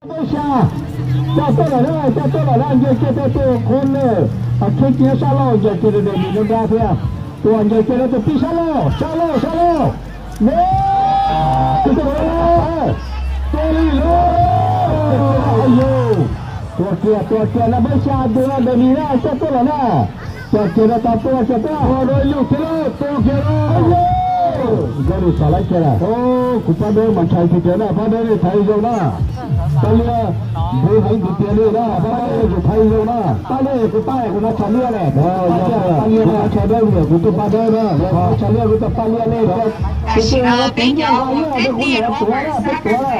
Peb xya, coj tuaj lawm na, coj tuaj lawm na, nce kiag rau tus qhua lawm, qhib kiag sab laug, nce kiag rau tus nram nrab thiab, tus nce kiag rau tus pib sab laug, sab laug, sab laug. Tua li lauj, tua kiag, tua kiag na, peb xya tus no, tus nram nrab coj tuaj lawm na. Coj kiag rau tau tua kiag, tua rau ib lub thiab lauj, tua kiag lauj. Nkauj Lis Xas laib kiag na. Kuv pab dawb mas ntshai tiag tiag na, pab dawb nej thaiv zoo na. Pab liab ntxim heev tiag tiag li na, pab dawb nej thaiv zoo na. Pab liab kuv pab kuv no tsho liab ne. Pab liab kuv tuaj pab dawb na, tsho liab kuv tuaj pab liab ne. Tam sim no peb cov uas peb tuav na, peb tuav na.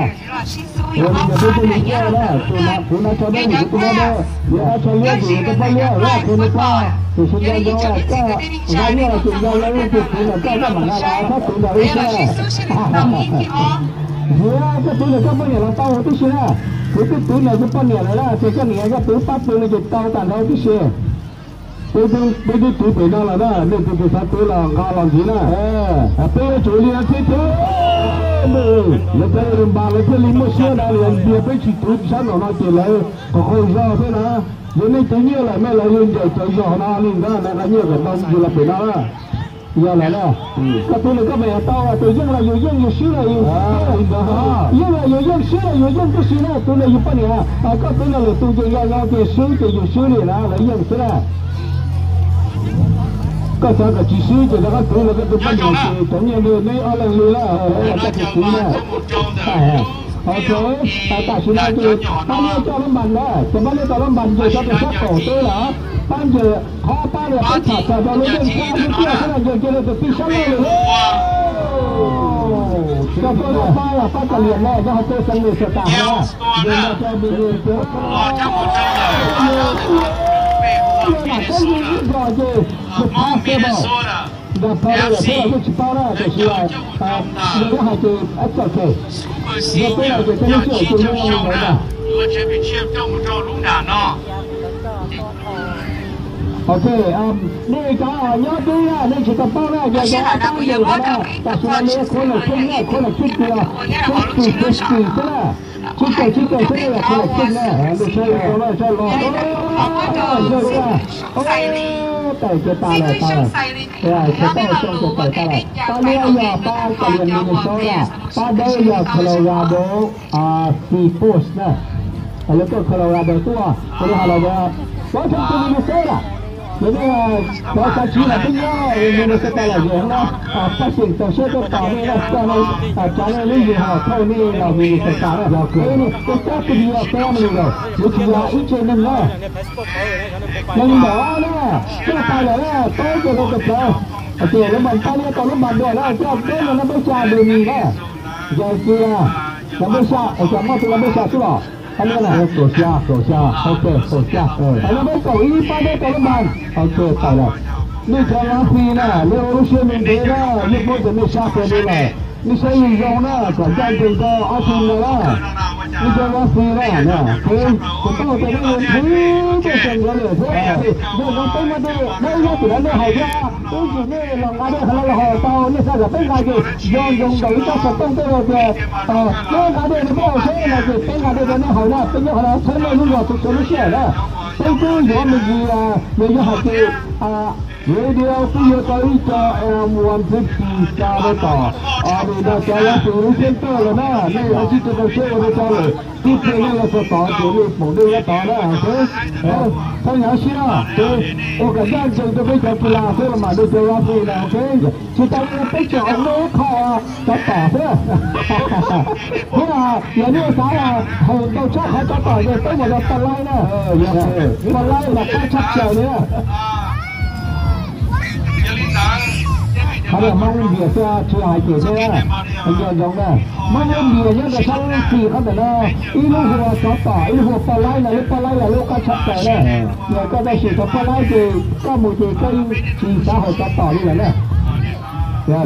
Ua li ntawd peb tuaj li tiag na, tus no kuv no tsho dawb kuv tuaj pab dawb, yog no tsho liab kuv tuaj pab liab, kuv no pab, tiam sis nco ntsoov koj nqa nyiaj los ces nco ntsoov tus kwv ntawm koj, koj mam nqa los thab kwv ntawd ib sab. Yog koj kwv ntawm koj poj niam los tau huv tib si na, kuv twb kwv ntawm kuv poj niam lawm na, ces koj niam koj twv pab pw no ces tau tag nrho tib si. Peb twb, peb twb kwv pem no lawm na, nej tus twg xav kwv los nqa los ntxiv na. Peb yuav tsum li no thiab ces lawv cov npas lawv thiaj li muaj siab na, lawv tias peb tsis kwv sab nraum no ces lawv qhov qhau zog thiab na. Yog nej twv nyiaj lawm nej los yog ncaws cov zog no li ntawd na, nqa nyiaj kom tau mus los pem no na. Yog lawm na, koj twv lawm koj mam tau, tus yeej los yus yeej, yus swb los yus swb, yeej los yus yeej, swb los yus yeej tib si na, tus no yus poj niam, koj twv los lwm tus ces yog yog ces swb ces yus swb li na, lawv yeej xwb na. Koj xav kom tsis swb ces rov qab kwv los koj tus poj niam ces cov nyiaj ntawd neb ob leeg li na, koj tsis kwv na. Ok, tam sim no ces pab liab coj lub npas na, ces pab liab coj lub npas ncaws rau sab qaum teb lawm, pab ncaws qhov pab lias peb tham txog rau lub yeej sab xwb tiag xwb na, ncaws kiag rau tus tij sab laug lawm. Coj tuaj pab los pab cov liam no nyob hauv teb xeev Minnesota na, ncaws no rau Minnesota. Ncaws no ces tsis paub na, tiam sis nws hais tias it's okay, yog peb no ces peb lub sij hawm ces yeej zoo li ntawd na. Ok, nej cov nyob deb na nej tsis tau paub na, yog cov pab ncaws no na, tam sim no nws qhuav los txog na, qhuav los txog tias fifty fifty xwb na, tsib caug tsib caug xwb na, qhuav los txog na, nws tshaj los tau na, tshaj los tau na, tawm ces tas lawm, tas lawm. Tsis tau xyoo ces tawm tas lawm. Pab liab yog pab cov liam Minnesota, pab dawb yog Colorado Seaforth na. Lawv tuaj Colorado tuaj, kuv li hais los Washington Minnesota. Ces nej cov xav tsiv los peb nyob Minnesota lawm ces no pab xyeem txaus siab tuaj tos nej na, coj nej, tsav nej lub zug hauv thauj nej los Minnesota na. Tus tab tus yog family lawm, yuav tsis yog ib tse neeg na. Neeg ntawm na, coj pais lawm na, peb ces rau tus plawv, ces lub npas pab liab tau lub npas dua na, coj peb no na, peb xya dua mis na. Yog tias no peb xya, cov muaj tus no peb xya xwb los, pab liab na, kaum xya, kaum xya, ok, kaum xya. No peb kaum ib pab dawb tau lub npas, ok, tawm lawm. Nej cov Lavfi na, nej ua lub siab me ntev na, nej paub tias nej sab pem li lawm, nej saib zoo zoo na, kom ncaj ncees rau ob tug ntawd na. Nej cov Lavfi na, kuv paub tias nej yuav nthwv tuaj xyoo nkawd lawm thiab, zoo zoo peb muab tej dawb nyob tim no nej hais thiab, ib ntsis nej los nqa dej qhov no los haus tau, nej xav kom peb nqa ces yog zoo nkaus ib tsab xov tooj tej los tias nej nqa dej rau peb haus seb no ces peb nqa dej rau nej haus na, peb nyob qhov no txhawb nej lub zog txhua txhua lub sij hawm na. Peb twb yuav me ntsis, yog yuav hais tias radio twb yuav tau ib co am one fifty ka rau tom, nws nrog cov Lavfi lub center lawm na, nej yuav tsib rau rau siab ua rau cov lawm, twb pliag nej los txog tod ces nej pom dej nyob tod na, ok. Txhob nyuaj siab, ua kom ncaj ncees rau peb cov kis las xwb los mam rau cov Lavfi na, ok. Tsis tas li no peb tseem ua muaj ib qho cov tom xwb. Thiab yog nej xav haum ntau tshaj qhov cov tom ces peb mus rau Paj Laib na, Paj Laib mas qab tshaj plaws li na. Qhov no Hmoob Npias xwb, tsis hais cem thiab, nco ntsoov na. Hmoob Npias nyob rau sab Fij qhov ntawm no, ib lub hu ua Tsov Tom, ib lub hu ua Paj Laib na, lub Paj Laib yog lub qab tshaj plaws na. Yog koj tau sim rau Paj Laib ces koj mus ces koj yeej tsis xav haum Tsov Tom li lawm na.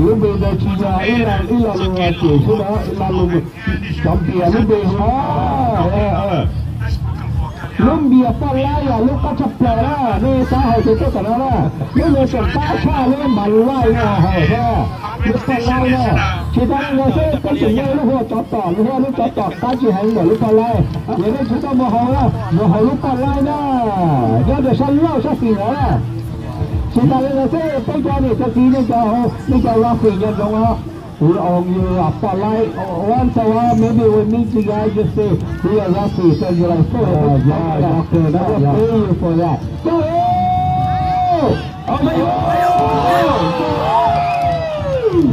Lub npe ntawd tsis yog ib lo, ib lo lus cem xwb na, ib lo lus cov Npias lub npe hu. Lub Npias Paj Laib yog lub qab tshaj plaws na, nej xav haum ces tuaj tom no na. Lub npe tseem qab tshaj lub Npas Laij no haum thiab. Lub poj laib na, tsis tas li ntawd xwb, peb tseem nyob lub hauv tsov tom, lub hauv lub tsov tom qab tsis heev ntawm lub poj laib. Yog nej tsis tau mus hauv na, mus hauv lub poj laib na, nyob rau sab laug sab xis ntawd na. Tsis tas li ntawd xwb, peb cov niam cov txiv, nej cov, nej cov Ralphie nco ntsoov os. We owe you a poj laib. Once a while, maybe we meet you guys, just say, we are Ralphie, so you like, oh, yeah, okay, I will pay you for that. Go!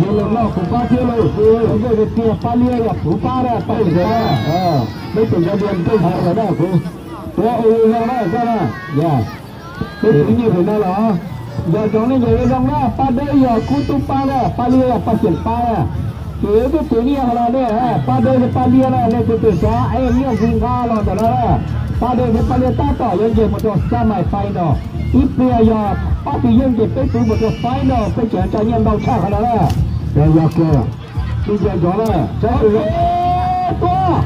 Yog los no kuv pab thiab lauj, kuv tias pab liab yog kuv pab na, pab liab na. Peb tus nco ntsoov ntawm kuv, tuav ua zoo na, koj na. Peb tus nyiam pem no los, nco ntsoov nej nco zoo na, pab dawb yog kuv tub pab na, pab liab yog pab xyeem pab na. Ces wb twb tus nyiam hais los nej, pab dawb thiab pab liab na, nej tus twg xav es nyiaj nqi nqa los ntawm no na. Pab dawb thiab pab liab tab tom yuav nce mus rau semi final. Ib pliag yog pab tsis yeej ces peb twb mus rau final, peb tseem tsa nyiaj ntau tshaj qhov no na. Yog, yog, nej nco ntsoov na, sab tus, tuaj.